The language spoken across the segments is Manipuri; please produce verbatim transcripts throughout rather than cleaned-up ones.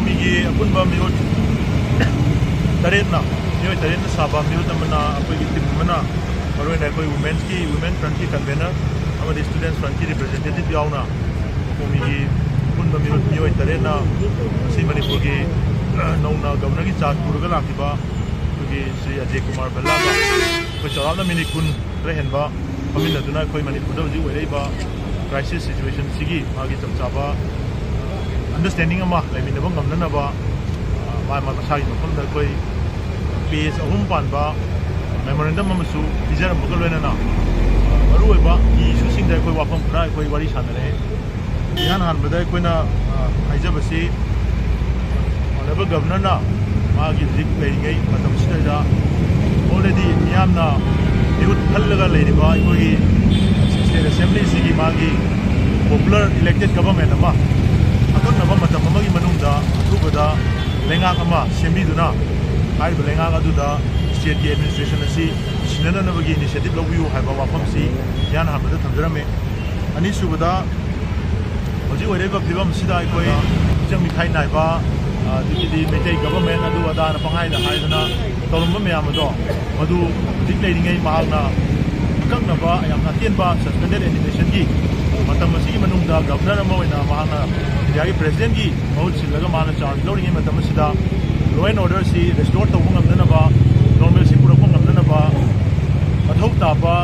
ꯃꯤꯒꯤ ꯑꯄꯨꯟꯕ ꯃꯤꯑꯣꯏ ꯇꯔꯦꯠꯅ, ꯃꯤꯑꯣꯏ ꯇꯔꯦꯠꯅ ꯁꯥꯕ ꯃꯤꯍꯨꯠ ꯑꯃꯅ, ꯑꯩꯈꯣꯏꯒꯤ ꯇꯤꯝ ꯑꯃꯅ, ꯃꯔꯨꯑꯣꯏꯅ ꯑꯩꯈꯣꯏ ꯋꯨꯃꯦꯟꯁꯀꯤ, ꯋꯨꯃꯦꯟ ꯐ꯭ꯔꯟꯠꯀꯤ ꯀꯟꯚꯦꯅꯔ ꯑꯃꯗꯤ ꯁ꯭ꯇꯨꯗꯦꯟꯠꯁ ꯐ꯭ꯔꯟꯠꯀꯤ ꯔꯤꯄ꯭ꯔꯖꯦꯟꯇꯦꯇꯤꯚ ꯌꯥꯎꯅ ꯀꯣꯃꯤꯒꯤ ꯑꯄꯨꯟꯕ ꯃꯤꯍꯨꯠ, ꯃꯤꯑꯣꯏ ꯇꯔꯦꯠꯅ ꯉꯁꯤ ꯃꯅꯤꯄꯨꯔꯒꯤ ꯅꯧꯅ ꯒꯕꯔꯅꯔꯒꯤ ꯆꯥꯔꯖ ꯄꯨꯔꯒ ꯂꯥꯛꯈꯤꯕ ꯑꯩꯈꯣꯏꯒꯤ ꯁ꯭ꯔꯤ ꯑꯖꯦ ꯀꯨꯃꯥꯔ ꯚꯜꯂꯥꯒ ꯑꯩꯈꯣꯏ ꯆꯥꯎꯔꯥꯛꯅ ꯃꯤꯅꯤꯠ ꯀꯨꯟ ꯈꯔ ꯍꯦꯟꯕ ꯐꯝꯃꯤꯟꯅꯗꯨꯅ ꯑꯩꯈꯣꯏ ꯃꯅꯤꯄꯨꯔꯗ ꯍꯧꯖꯤꯛ ꯑꯣꯏꯔꯛꯏꯕ ꯀ꯭ꯔꯥꯏꯁꯤꯁ ꯁꯤꯆꯨꯋꯦꯁꯟꯁꯤꯒꯤ ꯃꯥꯒꯤ ꯆꯞ ꯆꯥꯕ ꯑꯟꯗꯔꯁ꯭ꯇꯦꯟꯗꯤꯡ ꯑꯃ ꯂꯩꯃꯤꯟꯅꯕ ꯉꯝꯅꯅꯕ, ꯑ, ꯃꯥ ꯃꯥ ꯃꯁꯥꯒꯤ ꯃꯐꯝꯗ ꯑꯩꯈꯣꯏ ꯄꯦꯖ ꯑꯍꯨꯝ ꯄꯥꯟꯕ ꯃꯦꯃꯣꯔꯦꯟꯗꯝ ꯑꯃꯁꯨ ꯄꯤꯖꯔꯝꯕꯒ ꯂꯣꯏꯅꯅ, ꯑ, ꯃꯔꯨꯑꯣꯏꯕ ꯀꯤ ꯏꯁꯨꯁꯤꯡꯗ ꯑꯩꯈꯣꯏ ꯋꯥꯐꯝ ꯈꯔ ꯑꯩꯈꯣꯏ ꯋꯥꯔꯤ ꯁꯥꯟꯅꯔꯦ꯫ ꯏꯍꯥꯟ ꯍꯥꯟꯕꯗ ꯑꯩꯈꯣꯏꯅ, ꯑ, ꯍꯥꯏꯖꯕꯁꯤ, ꯑꯣꯅꯔꯦꯕꯜ ꯒꯕꯔꯅꯔꯅ ꯃꯥꯒꯤ ꯍꯧꯖꯤꯛ ꯂꯩꯔꯤꯉꯩ ꯃꯇꯝꯁꯤꯗꯩꯗ already ꯃꯤꯌꯥꯝꯅ ꯃꯤꯍꯨꯠ ꯈꯜꯂꯒ ꯂꯩꯔꯤꯕ ꯑꯩꯈꯣꯏꯒꯤ ꯁ꯭ꯇꯦꯠ ꯑꯦꯁꯦꯝꯕ꯭ꯂꯤꯁꯤꯒꯤ ꯃꯥꯒꯤ ꯄꯣꯄꯨꯂꯔ ꯏꯂꯦꯛꯇꯦꯠ ꯒꯕꯔꯃꯦꯟ ꯑꯃ ꯑꯀꯛꯅꯕ ꯃꯇꯝ ꯑꯃꯒꯤ ꯃꯅꯨꯡꯗ ꯑꯊꯨꯕꯗ ꯂꯩꯉꯥꯛ ꯑꯃ ꯁꯦꯝꯕꯤꯗꯨꯅ ꯍꯥꯏꯔꯤꯕ ꯂꯩꯉꯥꯛ ꯑꯗꯨꯗ ꯁ꯭ꯇꯦꯠꯀꯤ ꯑꯦꯗꯃꯤꯅꯤꯁꯇ꯭ꯔꯦꯁꯟ ꯑꯁꯤ ꯁꯤꯟꯅꯅꯕꯒꯤ ꯏꯅꯤꯁꯤꯌꯦꯇꯤꯚ ꯂꯧꯕꯤꯌꯨ ꯍꯥꯏꯕ ꯋꯥꯐꯝꯁꯤ ꯏꯍꯥꯟ ꯍꯥꯟꯕꯗ ꯊꯝꯖꯔꯝꯃꯤ꯫ ꯑꯅꯤꯁꯨꯕꯗ, ꯍꯧꯖꯤꯛ ꯑꯣꯏꯔꯛꯏꯕ ꯐꯤꯕꯝꯁꯤꯗ ꯑꯩꯈꯣꯏ ꯃꯤꯆꯪ ꯃꯤꯈꯥꯏ ꯅꯥꯏꯕ, ꯑ, ꯑꯗꯒꯤꯗꯤ ꯃꯩꯇꯩ ꯒꯕꯔꯃꯦꯟ ꯑꯗꯨ ꯑꯗꯥꯅ ꯄꯪꯍꯥꯏꯗ ꯍꯥꯏꯗꯅ ꯇꯧꯔꯝꯕ ꯃꯌꯥꯝ ꯑꯗꯣ, ꯃꯗꯨ ꯍꯧꯖꯤꯛ ꯂꯩꯔꯤꯉꯩ ꯃꯍꯥꯛꯅ ꯑꯀꯛꯅꯕ ꯌꯥꯝꯅ ꯑꯇꯦꯟꯕ ꯁꯁꯄꯦꯟꯗꯦꯗ ꯑꯦꯅꯤꯃꯦꯁꯟꯒꯤ ꯃꯇꯝ ꯑꯁꯤꯒꯤ ꯃꯅꯨꯡꯗ ꯒꯕꯔꯅꯔ ꯑꯃ ꯑꯣꯏꯅ ꯃꯍꯥꯛꯅ ꯏꯟꯗꯤꯌꯥꯒꯤ ꯄ꯭ꯔꯦꯁꯤꯗꯦꯟꯒꯤ ꯃꯍꯨꯠ ꯁꯤꯜꯂꯒ ꯃꯥꯅ ꯆꯥꯔꯖ ꯂꯧꯔꯤꯉꯩ ꯃꯇꯝ ꯑꯁꯤꯗ law and order ꯑꯁꯤ restore ꯇꯧꯕ ꯉꯝꯅꯅꯕ, normalcy ꯄꯨꯔꯛꯄ ꯉꯝꯅꯅꯕ ꯃꯊꯧ ꯇꯥꯕ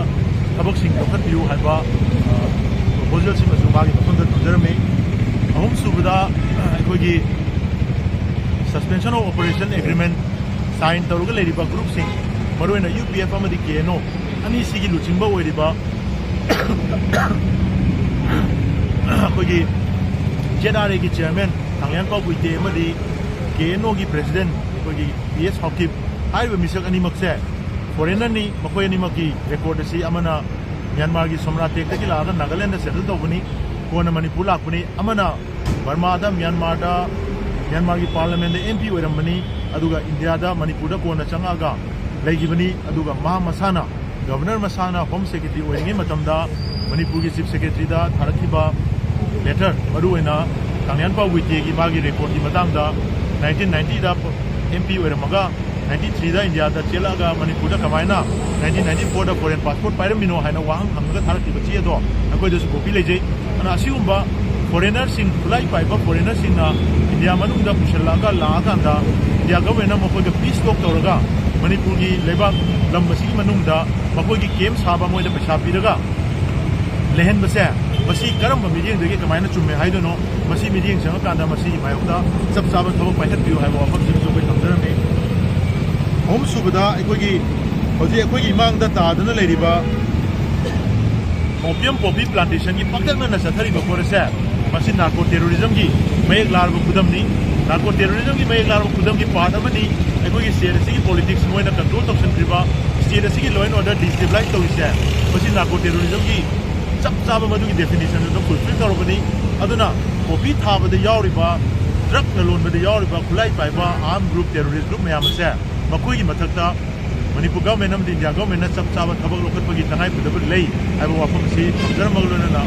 ꯊꯕꯛꯁꯤꯡ ꯂꯧꯈꯠꯄꯤꯌꯨ ꯍꯥꯏꯕ, ꯑ, proposal ꯁꯤꯃꯁꯨ ꯃꯥꯒꯤ ꯃꯐꯝꯗ ꯊꯝꯖꯔꯝꯃꯤ꯫ ꯑꯍꯨꯝꯁꯨꯕꯗ, ꯑ, ꯑꯩꯈꯣꯏꯒꯤ suspension of operation agreement sign ꯇꯧꯔꯒ ꯂꯩꯔꯤꯕ ꯒ꯭ꯔꯨꯞꯁꯤꯡ, ꯃꯔꯨꯑꯣꯏꯅ ꯌꯨ ꯄꯤ ꯑꯦꯐ ꯑꯃꯗꯤ ꯀꯦ ꯑꯦꯟ ꯑꯣ ꯑꯅꯤꯁꯤꯒꯤ ꯂꯨꯆꯤꯡꯕ ꯑꯣꯏꯔꯤꯕ ꯑꯩꯈꯣꯏꯒꯤ ꯖꯦꯠ ꯑꯥꯔ ꯑꯦꯒꯤ ꯆꯤꯌꯔꯃꯦꯟ ꯊꯥꯡꯂꯦꯟꯄꯥꯎ ꯒꯨꯏꯇꯦ ꯑꯃꯗꯤ ꯀꯦ ꯑꯦꯟ ꯑꯣꯒꯤ ꯄ꯭ꯔꯦꯁꯤꯗꯦꯟ ꯑꯩꯈꯣꯏꯒꯤ ꯄꯤ ꯑꯦꯁ ꯍꯥꯎꯀꯤꯞ ꯍꯥꯏꯔꯤꯕ ꯃꯤꯁꯛ ꯑꯅꯤꯃꯛꯁꯦ ꯐꯣꯔꯦꯟꯅꯔꯅꯤ꯫ ꯃꯈꯣꯏ ꯑꯅꯤꯃꯛꯀꯤ ꯔꯦꯀꯣꯔꯗ ꯑꯁꯤ ꯑꯃꯅ ꯃ꯭ꯌꯥꯟꯃꯥꯔꯒꯤ ꯁꯣꯝꯅꯥꯇꯦꯛꯇꯒꯤ ꯂꯥꯛꯑꯒ ꯅꯥꯒꯥꯂꯦꯟꯗ ꯁꯦꯇꯜ ꯇꯧꯕꯅꯤ, ꯀꯣꯟꯅ ꯃꯅꯤꯄꯨꯔ ꯂꯥꯛꯄꯅꯤ꯫ ꯑꯃꯅ ꯕꯔꯃꯥꯗ, ꯃ꯭ꯌꯥꯟꯃꯥꯔꯗ, ꯃ꯭ꯌꯥꯟꯃꯥꯔꯒꯤ ꯄꯥꯔꯂꯤꯌꯥꯃꯦꯟꯗ ꯑꯦꯝ ꯄꯤ ꯑꯣꯏꯔꯝꯕꯅꯤ, ꯑꯗꯨꯒ ꯏꯟꯗꯤꯌꯥꯗ, ꯃꯅꯤꯄꯨꯔꯗ ꯀꯣꯟꯅ ꯆꯪꯉꯛꯑꯒ ꯂꯩꯈꯤꯕꯅꯤ꯫ ꯑꯗꯨꯒ ꯃꯍꯥꯛ ꯃꯁꯥꯅ, ꯒꯕꯔꯅꯔ ꯃꯁꯥꯅ ꯍꯣꯝ ꯁꯦꯀ꯭ꯔꯦꯇꯔꯤ ꯑꯣꯏꯔꯤꯉꯩ ꯃꯇꯝꯗ ꯃꯅꯤꯄꯨꯔꯒꯤ ꯆꯤꯐ ꯁꯦꯀ꯭ꯔꯦꯇꯔꯤꯗ ꯊꯥꯔꯛꯈꯤꯕ ꯂꯦꯇꯔ, ꯃꯔꯨꯑꯣꯏꯅ ꯀꯪꯂꯩꯄꯥꯛ ꯋꯤꯇꯦꯒꯤ ꯃꯥꯒꯤ ꯔꯦꯀꯣꯔꯗꯀꯤ ꯃꯇꯥꯡꯗ, ꯅꯥꯏꯟꯇꯤꯟ ꯅꯥꯏꯟꯇꯤꯗ ꯑꯦꯝ ꯄꯤ ꯑꯣꯏꯔꯝꯃꯒ ꯅꯥꯏꯟꯇꯤꯟ ꯅꯥꯏꯟꯇꯤ ꯊ꯭ꯔꯤꯗ ꯏꯟꯗꯤꯌꯥꯗ ꯆꯦꯜꯂꯛꯑꯒ ꯃꯅꯤꯄꯨꯔꯗ ꯀꯃꯥꯏꯅ ꯅꯥꯏꯟꯇꯤꯟ ꯅꯥꯏꯟꯇꯤ ꯐꯣꯔꯗ ꯐꯣꯔꯦꯟ ꯄꯥꯁꯄꯣꯔꯠ ꯄꯥꯏꯔꯝꯃꯤꯅꯣ ꯍꯥꯏꯅ ꯋꯥꯍꯪ ꯍꯪꯉꯒ ꯊꯥꯔꯛꯈꯤꯕ ꯆꯦ ꯑꯗꯣ ꯑꯩꯈꯣꯏꯗꯁꯨ ꯀꯣꯄꯤ ꯂꯩꯖꯩ꯫ ꯑꯗꯨꯅ ꯑꯁꯤꯒꯨꯝꯕ ꯐꯣꯔꯦꯅꯔꯁꯤꯡ, ꯈꯨꯠꯂꯥꯏ ꯄꯥꯏꯕ ꯐꯣꯔꯦꯅꯔꯁꯤꯡꯅ ꯏꯟꯗꯤꯌꯥ ꯃꯅꯨꯡꯗ ꯄꯨꯁꯤꯜꯂꯛꯑꯒ, ꯂꯥꯛꯑꯀꯥꯟꯗ ꯏꯟꯗꯤꯌꯥ ꯒꯚꯔꯟꯃꯦꯟꯠꯅ ꯃꯈꯣꯏꯒ ꯄꯤꯁ ꯇꯣꯛ ꯇꯧꯔꯒ ꯃꯅꯤꯄꯨꯔꯒꯤ ꯂꯩꯕꯥꯛ ꯂꯝ ꯑꯁꯤꯒꯤ ꯃꯅꯨꯡꯗ ꯃꯈꯣꯏꯒꯤ ꯀꯦꯝꯞ ꯁꯥꯕ, ꯃꯣꯏꯗ ꯄꯩꯁꯥ ꯄꯤꯔꯒ ꯂꯩꯍꯟꯕꯁꯦ, ꯃꯁꯤ ꯀꯔꯝꯕ ꯃꯤꯠꯌꯦꯡꯗꯒꯤ ꯀꯃꯥꯏꯅ ꯆꯨꯝꯃꯦ ꯍꯥꯏꯗꯣꯏꯅꯣ? ꯃꯁꯤ ꯃꯤꯠꯌꯦꯡ ꯆꯪꯉꯀꯥꯟꯗ ꯃꯁꯤꯒꯤ ꯃꯥꯌꯣꯛꯇ ꯆꯞ ꯆꯥꯕ ꯊꯕꯛ ꯄꯥꯏꯈꯠꯄꯤꯌꯨ ꯍꯥꯏꯕ ꯋꯥꯐꯝꯁꯤꯃꯁꯨ ꯑꯩꯈꯣꯏ ꯊꯝꯖꯔꯝꯃꯤ꯫ ꯑꯍꯨꯝꯁꯨꯕꯗ, ꯑꯩꯈꯣꯏꯒꯤ ꯍꯧꯖꯤꯛ ꯑꯩꯈꯣꯏꯒꯤ ꯏꯃꯥꯡꯗ ꯇꯥꯗꯨꯅ ꯂꯩꯔꯤꯕ ꯑꯣꯄꯤꯌꯝ ꯄꯣꯄꯤ ꯄ꯭ꯂꯥꯟꯇꯦꯁꯟꯒꯤ ꯄꯥꯛꯇꯛꯅꯅ ꯆꯠꯊꯔꯤꯕ ꯄꯣꯠ ꯑꯁꯦ, ꯃꯁꯤ ꯅꯥꯔꯀꯣ ꯇꯦꯔꯣꯔꯤꯖꯝꯒꯤ ꯃꯌꯦꯛ ꯂꯥꯔꯕ ꯈꯨꯗꯝꯅꯤ꯫ ꯅꯥꯔꯀꯣ ꯇꯦꯔꯣꯔꯤꯖꯝꯒꯤ ꯃꯌꯦꯛ ꯂꯥꯔꯕ ꯈꯨꯗꯝꯒꯤ ꯄꯥꯔꯠ ꯑꯃꯅꯤ꯫ ꯑꯩꯈꯣꯏꯒꯤ ꯁ꯭ꯇꯦꯠ ꯑꯁꯤꯒꯤ ꯄꯣꯂꯤꯇꯤꯛꯁ ꯃꯣꯏꯅ ꯀꯟꯇ꯭ꯔꯣꯜ ꯇꯧꯁꯤꯟꯗ꯭ꯔꯤꯕ, ꯁ꯭ꯇꯦꯠ ꯑꯁꯤꯒꯤ ꯂꯣ ꯑꯦꯟ ꯑꯣꯔꯗꯔ ꯗꯤꯁꯇꯦꯕꯤꯂꯥꯏꯁ ꯇꯧꯔꯤꯁꯦ, ꯃꯁꯤ ꯅꯥꯔꯀꯣ ꯇꯦꯔꯣꯔꯤꯖꯝꯒꯤ ꯆꯞ ꯆꯥꯕ ꯃꯗꯨꯒꯤ ꯗꯦꯐꯤꯅꯤꯁꯟꯗꯨꯗ ꯐꯨꯜꯐꯤꯜ ꯇꯧꯔꯕꯅꯤ꯫ ꯑꯗꯨꯅ ꯄꯣꯄꯤ ꯊꯥꯕꯗ ꯌꯥꯎꯔꯤꯕ, ꯗ꯭ꯔꯒ ꯂꯂꯣꯟꯕꯗ ꯌꯥꯎꯔꯤꯕ, ꯈꯨꯠꯂꯥꯏ ꯄꯥꯏꯕ ꯑꯥꯔꯝ ꯒ꯭ꯔꯨꯞ, ꯇꯦꯔꯣꯔꯤꯁ ꯒ꯭ꯔꯨꯞ ꯃꯌꯥꯝ ꯑꯁꯦ ꯃꯈꯣꯏꯒꯤ ꯃꯊꯛꯇ ꯃꯅꯤꯄꯨꯔ ꯒꯚꯔꯟꯃꯦꯟꯠ ꯑꯃꯗꯤ ꯏꯟꯗꯤꯌꯥ ꯒꯚꯔꯟꯃꯦꯟꯠꯅ ꯆꯞ ꯆꯥꯕ ꯊꯕꯛ ꯂꯧꯈꯠꯄꯒꯤ ꯇꯉꯥꯏꯐꯗꯕ ꯂꯩ ꯍꯥꯏꯕ ꯋꯥꯐꯝ ꯑꯁꯤ ꯊꯝꯖꯔꯝꯃꯒ ꯂꯣꯏꯅꯅ,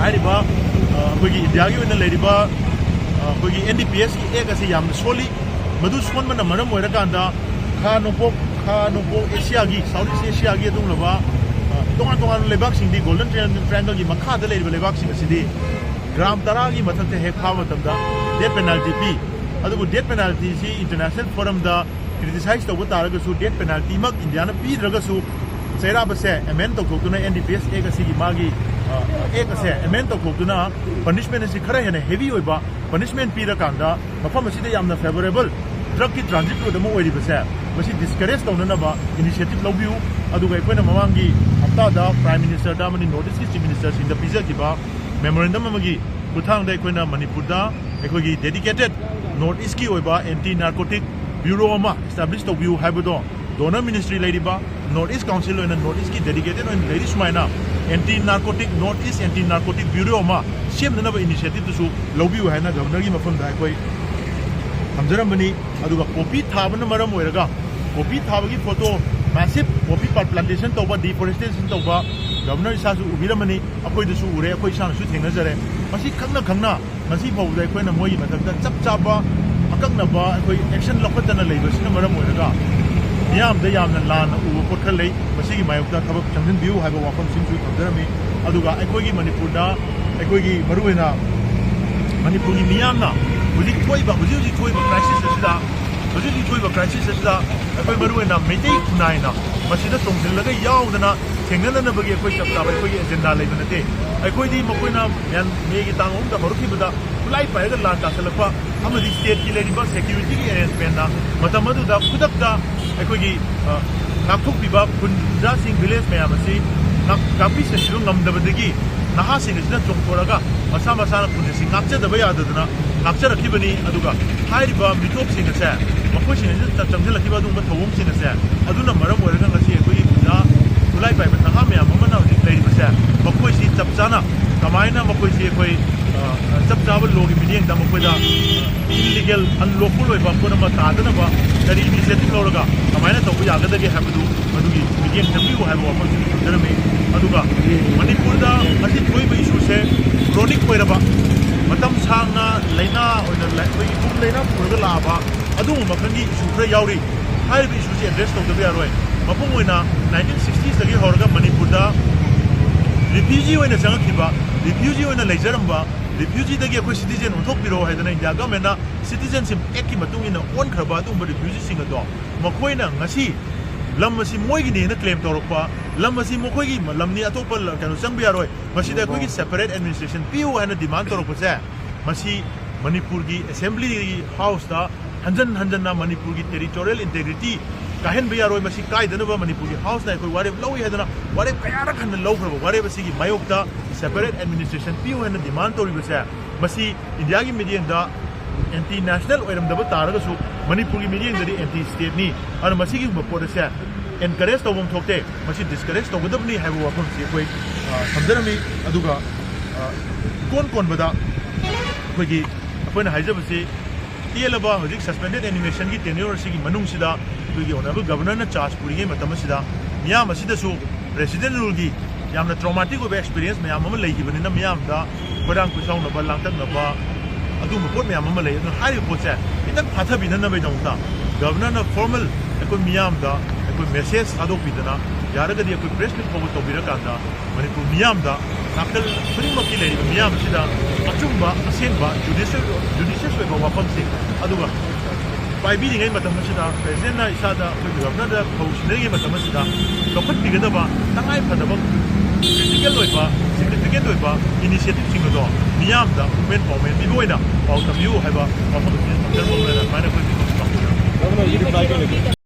ꯍꯥꯏꯔꯤꯕ, ꯑ, ꯑꯩꯈꯣꯏꯒꯤ ꯏꯟꯗꯤꯌꯥꯒꯤ ꯑꯣꯏꯅ ꯂꯩꯔꯤꯕ, ꯑ, ꯑꯩꯈꯣꯏꯒꯤ ꯑꯦꯟ ꯗꯤ ꯄꯤ ꯑꯦꯁꯀꯤ ꯑꯦꯛ ꯑꯁꯤ ꯌꯥꯝꯅ ꯁꯣꯜꯂꯤ꯫ ꯃꯗꯨ ꯁꯣꯟꯕꯅ ꯃꯔꯝ ꯑꯣꯏꯔꯀꯥꯟꯗ ꯈꯥ ꯅꯣꯡꯄꯣꯛ, ꯈꯥ ꯅꯣꯡꯄꯣꯛ ꯑꯦꯁꯤꯌꯥꯒꯤ, ꯁꯥꯎꯠ ꯏꯁ ꯑꯦꯁꯤꯌꯥꯒꯤ ꯑꯗꯨꯒꯨꯝꯂꯕ, ꯑ, ꯇꯣꯉꯥꯟ ꯇꯣꯉꯥꯟꯕ ꯂꯩꯕꯥꯛꯁꯤꯡꯗꯤ, ꯒꯣꯜꯗꯟ ꯇ꯭ꯔꯥꯏ-, ꯇ꯭ꯔꯥꯏꯌꯦꯡꯒꯜꯒꯤ ꯃꯈꯥꯗ ꯂꯩꯔꯤꯕ ꯂꯩꯕꯥꯛꯁꯤꯡ ꯑꯁꯤꯗꯤ ꯒ꯭ꯔꯥꯝ ꯇꯔꯥꯒꯤ ꯃꯊꯛꯇ ꯍꯦꯛ ꯐꯥꯕ ꯃꯇꯝꯗ ꯗꯦꯠ ꯄꯦꯅꯥꯜꯇꯤ ꯄꯤ꯫ ꯑꯗꯨꯕꯨ ꯗꯦꯠ ꯄꯦꯅꯥꯜꯇꯤꯁꯤ ꯏꯟꯇꯔꯅꯦꯁꯅꯦꯜ ꯐꯣꯔꯝꯗ ꯀ꯭ꯔꯤꯇꯤꯁꯥꯏꯖ ꯇꯧꯕ ꯇꯥꯔꯒꯁꯨ, ꯗꯦꯠ ꯄꯦꯅꯥꯜꯇꯤꯃꯛ ꯏꯟꯗꯤꯌꯥꯅ ꯄꯤꯗ꯭ꯔꯒꯁꯨ, ꯆꯩꯔꯥꯛ ꯑꯁꯦ ꯑꯦꯃꯦꯟ ꯇꯧꯊꯣꯛꯇꯨꯅ, ꯑꯦꯟ ꯗꯤ ꯄꯤ ꯑꯦꯁ ꯑꯦꯛ ꯑꯁꯤꯒꯤ ꯃꯥꯒꯤ, ꯑ, ꯑꯦꯛ ꯑꯁꯦ ꯑꯦꯃꯦꯟ ꯇꯧꯊꯣꯛꯇꯨꯅ, ꯄꯅꯤꯁꯃꯦꯟ ꯑꯁꯤ ꯈꯔ ꯍꯦꯟꯅ ꯍꯦꯚꯤ ꯑꯣꯏꯕ ꯄꯅꯤꯁꯃꯦꯟ ꯄꯤꯔꯀꯥꯟꯗ, ꯃꯐꯝ ꯑꯁꯤꯗ ꯌꯥꯝꯅ ꯐꯦꯕꯔꯦꯕꯜ ꯗ꯭ꯔꯒꯀꯤ ꯇ꯭ꯔꯥꯟꯖꯤꯠ ꯔꯣꯠ ꯑꯃ ꯑꯣꯏꯔꯤꯕꯁꯦ, ꯃꯁꯤ ꯗꯤꯁꯀꯔꯦꯖ ꯇꯧꯅꯅꯕ ꯏꯅꯤꯁꯤꯌꯦꯇꯤꯚ ꯂꯧꯕꯤꯌꯨ꯫ ꯑꯗꯨꯒ ꯑꯩꯈꯣꯏꯅ ꯃꯃꯥꯡꯒꯤ ꯍꯞꯇꯥꯗ ꯄ꯭ꯔꯥꯏꯝ ꯃꯤꯅꯤꯁꯇꯔꯗ ꯑꯃꯗꯤ ꯅꯣꯔꯠ ꯏꯁꯀꯤ ꯆꯤꯐ ꯃꯤꯅꯤꯁꯇꯔꯁꯤꯡꯗ ꯄꯤꯖꯈꯤꯕ ꯃꯦꯃꯣꯔꯦꯟꯗꯝ ꯑꯃꯒꯤ ꯈꯨꯠꯊꯥꯡꯗ ꯑꯩꯈꯣꯏꯅ ꯃꯅꯤꯄꯨꯔꯗ ꯑꯩꯈꯣꯏꯒꯤ ꯗꯦꯗꯤꯀꯦꯇꯦꯠ ꯅꯣꯔꯠ ꯏꯁꯀꯤ ꯑꯣꯏꯕ ꯑꯦꯟꯇꯤ ꯅꯥꯔꯀꯣꯇꯤꯛ ꯕ꯭ꯌꯨꯔꯣ ꯑꯃ ꯏꯁꯇꯥꯕ꯭ꯂꯤꯁ ꯇꯧꯕꯤꯌꯨ ꯍꯥꯏꯕꯗꯣ, ꯗꯣꯅꯔ ꯃꯤꯅꯤꯁꯇ꯭ꯔꯤ ꯂꯩꯔꯤꯕ, ꯅꯣꯔꯠ ꯏꯁ ꯀꯥꯎꯟꯁꯤꯜ ꯑꯣꯏꯅ ꯅꯣꯔꯠ ꯏꯁꯀꯤ ꯗꯦꯗꯤꯀꯦꯇꯦꯠ ꯑꯣꯏꯅ ꯂꯩꯔꯤ ꯁꯨꯃꯥꯏꯅ, anti narcotic, north east anti narcotic bureau ꯑꯃ ꯁꯦꯝꯅꯅꯕ ꯏꯅꯤꯁꯤꯌꯦꯇꯤꯚꯇꯨꯁꯨ ꯂꯧꯕꯤꯌꯨ ꯍꯥꯏꯅ ꯒꯚꯔꯅꯔꯒꯤ ꯃꯐꯝꯗ ꯑꯩꯈꯣꯏ ꯊꯝꯖꯔꯝꯕꯅꯤ꯫ ꯑꯗꯨꯒ ꯄꯣꯄꯤ ꯊꯥꯕꯅ ꯃꯔꯝ ꯑꯣꯏꯔꯒ, ꯄꯣꯄꯤ ꯊꯥꯕꯒꯤ ꯐꯣꯇꯣ, ꯃꯦꯁꯤꯚ ꯄꯣꯄꯤ ꯄ꯭ꯂꯥꯟꯇꯦꯁꯟ ꯇꯧꯕ, ꯗꯤꯐꯣꯔꯦꯁꯇꯦꯁꯟ ꯇꯧꯕ, ꯒꯚꯔꯅꯔ ꯏꯁꯥꯁꯨ ꯎꯕꯤꯔꯝꯃꯅꯤ, ꯑꯩꯈꯣꯏꯗꯁꯨ ꯎꯔꯦ, ꯑꯩꯈꯣꯏ ꯏꯁꯥꯅꯁꯨ ꯊꯦꯡꯅꯖꯔꯦ꯫ ꯃꯁꯤ ꯈꯪꯅ ꯈꯪꯅ ꯉꯁꯤ ꯐꯥꯎꯕꯗ ꯑꯩꯈꯣꯏꯅ ꯃꯣꯏꯒꯤ ꯃꯊꯛꯇ ꯆꯞ ꯆꯥꯕ ꯑꯀꯛꯅꯕ ꯑꯩꯈꯣꯏ action ꯂꯧꯈꯠꯇꯅ ꯂꯩꯕꯁꯤꯅ ꯃꯔꯝ ꯑꯣꯏꯔꯒ ꯃꯤꯌꯥꯝꯗ ꯌꯥꯝꯅ ꯂꯥꯟꯅ ꯎꯕ ꯄꯣꯠ ꯈꯔ ꯂꯩ꯫ ꯃꯁꯤꯒꯤ ꯃꯥꯌꯣꯛꯇ ꯊꯕꯛ ꯆꯪꯁꯤꯟꯕꯤꯌꯨ ꯍꯥꯏꯕ ꯋꯥꯐꯝꯁꯤꯃꯁꯨ ꯊꯝꯖꯔꯝꯃꯤ꯫ ꯑꯗꯨꯒ ꯑꯩꯈꯣꯏꯒꯤ ꯃꯅꯤꯄꯨꯔꯗ, ꯑꯩꯈꯣꯏꯒꯤ ꯃꯔꯨꯑꯣꯏꯅ ꯃꯅꯤꯄꯨꯔꯒꯤ ꯃꯤꯌꯥꯝꯅ ꯍꯧꯖꯤꯛ ꯊꯣꯛꯏꯕ, ꯍꯧꯖꯤꯛ ꯍꯧꯖꯤꯛ ꯊꯣꯛꯏꯕ crisis ꯑꯁꯤꯗ, ꯍꯧꯖꯤꯛ ꯍꯧꯖꯤꯛ ꯊꯣꯛꯏꯕ crisis ꯑꯁꯤꯗ ꯑꯩꯈꯣꯏ ꯃꯔꯨꯑꯣꯏꯅ ꯃꯩꯇꯩ ꯈꯨꯟꯅꯥꯏꯅ ꯃꯁꯤꯗ ꯆꯣꯡꯁꯤꯜꯂꯒ ꯌꯥꯎꯗꯅ ꯊꯦꯡꯅꯅꯅꯕꯒꯤ ꯑꯩꯈꯣꯏ ꯆꯞ ꯆꯥꯕ ꯑꯩꯈꯣꯏꯒꯤ agenda ꯂꯩꯕ ꯅꯠꯇꯦ꯫ ꯑꯩꯈꯣꯏꯗꯤ ꯃꯈꯣꯏꯅ ꯃꯦꯟ-, ꯃꯦꯒꯤ ꯇꯥꯡ ꯑꯍꯨꯝꯗ ꯍꯧꯔꯛꯈꯤꯕꯗ ꯈꯨꯠꯂꯥꯏ ꯄꯥꯏꯔꯒ ꯂꯥꯟ ꯇꯥꯁꯜꯂꯛꯄ ꯑꯃꯗꯤ stateꯀꯤ ꯂꯩꯔꯤꯕ securityꯒꯤ arrangementꯅ ꯃꯇꯝ ꯑꯗꯨꯗ ꯈꯨꯗꯛꯇ ꯑꯩꯈꯣꯏꯒꯤ, ꯑ, ꯉꯥꯛꯊꯣꯛꯄꯤꯕ ꯈꯨꯟ ꯄ꯭ꯔꯖꯥꯁꯤꯡ, village ꯃꯌꯥꯝ ꯑꯁꯤ ꯉꯥꯛ-, ꯉꯥꯛꯄꯤ ꯁꯦꯟꯕꯤꯕ ꯉꯝꯗꯕꯗꯒꯤ ꯅꯍꯥꯁꯤꯡ ꯑꯁꯤꯅ ꯆꯣꯡꯊꯣꯔꯛꯑꯒ ꯃꯁꯥ ꯃꯁꯥꯅ ꯈꯨꯟ ꯑꯁꯤ ꯉꯥꯛꯆꯗꯕ ꯌꯥꯗꯗꯅ ꯉꯥꯛꯆꯔꯛꯈꯤꯕꯅꯤ꯫ ꯑꯗꯨꯒ ꯍꯥꯏꯔꯤꯕ ꯃꯤꯇꯣꯞꯁꯤꯡ ꯑꯁꯦ, ꯃꯈꯣꯏꯁꯤꯡ ꯑꯁꯤꯗ ꯆꯪꯁꯤꯜꯂꯛꯈꯤꯕ ꯑꯗꯨꯒꯨꯝꯕ ꯊꯧꯑꯣꯡꯁꯤꯡ ꯑꯁꯦ, ꯑꯗꯨꯅ ꯃꯔꯝ ꯑꯣꯏꯔꯒ ꯉꯁꯤ ꯑꯩꯈꯣꯏꯒꯤ ꯈꯨꯟꯖꯥ ꯈꯨꯠꯂꯥꯏ ꯄꯥꯏꯕ ꯅꯍꯥ ꯃꯌꯥꯝ ꯑꯃꯅ ꯍꯧꯖꯤꯛ ꯂꯩꯔꯤꯕꯁꯦ, ꯃꯈꯣꯏꯁꯤ ꯆꯞ ꯆꯥꯅ ꯀꯃꯥꯏꯅ ꯃꯈꯣꯏꯁꯤ ꯑꯩꯈꯣꯏ, ꯑ, ꯆꯞ ꯆꯥꯕ lawꯒꯤ ꯃꯤꯠꯌꯦꯡꯗ ꯃꯈꯣꯏꯗ, ꯑ, illegal, unlawful ꯑꯣꯏꯕ ꯄꯣꯠ ꯑꯃ ꯇꯥꯗꯅꯕ ꯀꯔꯤ initiative ꯂꯧꯔꯒ ꯀꯃꯥꯏꯅ ꯇꯧꯕ ꯌꯥꯒꯗꯒꯦ ꯍꯥꯏꯕꯗꯨ ꯃꯗꯨꯒꯤ ꯃꯤꯠꯌꯦꯡ ꯆꯪꯕꯤꯌꯨ ꯍꯥꯏꯕ ꯋꯥꯐꯝꯁꯤ ꯊꯝꯖꯔꯝꯃꯤ꯫ ꯑꯗꯨꯒ ꯃꯅꯤꯄꯨꯔꯗ ꯉꯁꯤ ꯊꯣꯛꯏꯕ issueꯁꯦ chronic ꯑꯣꯏꯔꯕ, ꯃꯇꯝ ꯁꯥꯡꯅ ꯂꯥꯏꯅꯥ ꯑꯣꯏꯅ ꯂ-, ꯑꯩꯈꯣꯏꯒꯤ ꯄꯨꯝ ꯂꯥꯏꯅꯥ ꯄꯨꯔꯒ ꯂꯥꯛꯑꯕ ꯑꯗꯨꯒꯨꯝꯕ ꯃꯈꯜꯒꯤ issue ꯈꯔ ꯌꯥꯎꯔꯤ꯫ ꯍꯥꯏꯔꯤꯕ issueꯁꯤ address ꯇꯧꯗꯕ ꯌꯥꯔꯣꯏ꯫ ꯃꯄꯨꯡ ꯑꯣꯏꯅ nineteen sixtiesꯇꯒꯤ ꯍꯧꯔꯒ ꯃꯅꯤꯄꯨꯔꯗ refugee ꯑꯣꯏꯅ ꯆꯪꯉꯛꯈꯤꯕ, refugee ꯑꯣꯏꯅ ꯂꯩꯖꯔꯝꯕ, refugeeꯗꯒꯤ ꯑꯩꯈꯣꯏ citizen ꯑꯣꯟꯊꯣꯛꯄꯤꯔꯣ ꯍꯥꯏꯗꯅ India governmentꯅ Citizenship Actꯀꯤ ꯃꯇꯨꯡ ꯏꯟꯅ ꯑꯣꯟꯈ꯭ꯔꯕ ꯑꯗꯨꯒꯨꯝꯕ refugeeꯁꯤꯡ ꯑꯗꯣ, ꯃꯈꯣꯏꯅ ꯉꯁꯤ ꯂꯝ ꯑꯁꯤ ꯃꯣꯏꯒꯤꯅꯦꯅ claim ꯇꯧꯔꯛꯄ, ꯂꯝ ꯑꯁꯤ ꯃꯈꯣꯏꯒꯤ ꯂꯝꯅꯤ, ꯑꯇꯣꯞꯄ ꯀꯩꯅꯣ ꯆꯪꯕ ꯌꯥꯔꯣꯏ, ꯃꯁꯤꯗ ꯑꯩꯈꯣꯏꯒꯤ separate administration ꯄꯤꯌꯨ ꯍꯥꯏꯅ demand ꯇꯧꯔꯛꯄꯁꯦ, ꯃꯁꯤ ꯃꯅꯤꯄꯨꯔꯒꯤ Assembly Houseꯇ ꯍꯟꯖꯟ ꯍꯟꯖꯟꯅ ꯃꯅꯤꯄꯨꯔꯒꯤ territorial integrity ꯀꯥꯏꯍꯟꯕ ꯌꯥꯔꯣꯏ꯫ ꯃꯁꯤ ꯀꯥꯏꯗꯅꯕ ꯃꯅꯤꯄꯨꯔꯒꯤ Houseꯅ ꯑꯩꯈꯣꯏ ꯋꯥꯔꯦꯞ ꯂꯧꯏ ꯍꯥꯏꯗꯅ ꯋꯥꯔꯦꯞ ꯀꯌꯥꯔꯛ ꯍꯟꯅ ꯂꯧꯈ꯭ꯔꯕ ꯋꯥꯔꯦꯞ ꯑꯁꯤꯒꯤ ꯃꯥꯌꯣꯛꯇ separate administration ꯄꯤꯌꯨ ꯍꯥꯏꯅ demand ꯇꯧꯔꯤꯕꯁꯦ, ꯃꯁꯤ Indiaꯒꯤ ꯃꯤꯠꯌꯦꯡꯗ anti national ꯑꯣꯏꯔꯝꯗꯕ ꯇꯥꯔꯒꯁꯨ ꯃꯅꯤꯄꯨꯔꯒꯤ ꯃꯤꯠꯌꯦꯡꯗꯗꯤ anti stateꯅꯤ꯫ ꯑꯗꯨꯅ ꯃꯁꯤꯒꯨꯝꯕ ꯄꯣꯠ ꯑꯁꯦ encourage ꯇꯧꯐꯝ ꯊꯣꯛꯇꯦ, ꯃꯁꯤ discourage ꯇꯧꯒꯗꯕꯅꯤ ꯍꯥꯏꯕ ꯋꯥꯐꯝꯁꯤ ꯑꯩꯈꯣꯏ, ꯑ, ꯊꯝꯖꯔꯝꯃꯤ꯫ ꯑꯗꯨꯒ, ꯑ, ꯏꯀꯣꯟ ꯀꯣꯟꯕꯗ ꯑꯩꯈꯣꯏꯒꯤ, ꯑꯩꯈꯣꯏꯅ ꯍꯥꯏꯖꯕꯁꯤ, ꯇꯦꯜꯂꯕ ꯍꯧꯖꯤꯛ suspended animationꯒꯤ tenure ꯑꯁꯤꯒꯤ ꯃꯅꯨꯡꯁꯤꯗ ꯑꯩꯈꯣꯏꯒꯤ Honourable Governorꯅ charge ꯄꯨꯔꯤꯉꯩ ꯃꯇꯝ ꯑꯁꯤꯗ ꯃꯤꯌꯥꯝ ꯑꯁꯤꯗꯁꯨ President ruleꯒꯤ ꯌꯥꯝꯅ ꯇ꯭ꯔꯣꯃꯥꯇꯤꯛ ꯑꯣꯏꯕ ꯑꯦꯛꯁꯄꯤꯔꯤꯌꯦꯟꯁ ꯃꯌꯥꯝ ꯑꯃ ꯂꯩꯈꯤꯕꯅꯤꯅ, ꯃꯤꯌꯥꯝꯗ ꯈꯣꯏꯔꯥꯡ ꯈꯣꯏꯁꯥꯎꯅꯕ, ꯂꯥꯡꯇꯛꯅꯕ, ꯑꯗꯨꯒꯨꯝꯕ ꯄꯣꯠ ꯃꯌꯥꯝ ꯑꯃ ꯂꯩ꯫ ꯑꯗꯨꯅ ꯍꯥꯏꯔꯤꯕ ꯄꯣꯠꯁꯦ ꯈꯤꯇꯪ ꯐꯥꯊꯕꯤꯅꯅꯕꯒꯤꯗꯃꯛꯇ ꯒꯕꯔꯅꯔꯅ ꯐꯣꯔꯃꯦꯜ ꯑꯩꯈꯣꯏ ꯃꯤꯌꯥꯝꯗ ꯑꯩꯈꯣꯏ ꯃꯦꯁꯦꯖ ꯊꯥꯗꯣꯛꯄꯤꯗꯅ, ꯌꯥꯔꯒꯗꯤ ꯑꯩꯈꯣꯏ ꯄ꯭ꯔꯦꯁ ꯃꯤꯠ ꯐꯥꯎꯕ ꯇꯧꯕꯤꯔꯀꯥꯟꯗ, ꯃꯅꯤꯄꯨꯔ ꯃꯤꯌꯥꯝꯗ, ꯅꯥꯀꯜ ꯈꯨꯗꯤꯡꯃꯛꯀꯤ ꯂꯩꯔꯤꯕ ꯃꯤꯌꯥꯝ ꯑꯁꯤꯗ ꯑꯆꯨꯝꯕ, ꯑꯁꯦꯡꯕ, ꯖꯨꯗꯤꯁꯤꯌꯁ, ꯖꯨꯗꯤꯁꯤꯌꯁ ꯑꯣꯏꯕ ꯋꯥꯐꯝꯁꯤꯡ, ꯑꯗꯨꯒ ꯄꯥꯏꯕꯤꯔꯤꯉꯩ ꯃꯇꯝ ꯑꯁꯤꯗ, ꯄ꯭ꯔꯦꯁꯤꯗꯦꯟꯅ ꯏꯁꯥꯗ ꯑꯩꯈꯣꯏꯒꯤ ꯒꯕꯔꯅꯔꯗ ꯊꯧ ꯁꯤꯟꯅꯔꯤꯉꯩ ꯃꯇꯝ ꯑꯁꯤꯗ ꯂꯧꯈꯠꯄꯤꯒꯗꯕ ꯇꯉꯥꯏ ꯐꯗꯕ ꯀ꯭ꯔꯤꯇꯤꯀꯦꯜ ꯑꯣꯏꯕ, ꯁꯤꯒꯅꯤꯐꯤꯀꯦꯟ ꯑꯣꯏꯕ ꯏꯅꯤꯁꯤꯌꯦꯇꯤꯚꯁꯤꯡ ꯑꯗꯣ ꯃꯤꯌꯥꯝꯗ ꯃꯨꯚꯃꯦꯟ ꯄꯥꯎꯃꯦꯟ ꯄꯤꯕ ꯑꯣꯏꯅ ꯄꯥꯎ ꯇꯝꯕꯤꯌꯨ ꯍꯥꯏꯕ ꯋꯥꯐꯝ ꯑꯁꯤ ꯊꯝꯖꯔꯝꯕ ꯑꯣꯏꯅ ꯑꯗꯨꯃꯥꯏꯅ ꯑꯩꯈꯣꯏ ꯃꯤꯐꯝꯁꯤ ꯄꯥꯡꯊꯣꯛꯆꯔꯤ꯫ ꯒꯕꯔꯅꯔꯒꯤ ꯔꯤꯄ꯭ꯂꯥꯏ ꯀꯩ ꯂꯩꯒꯦ?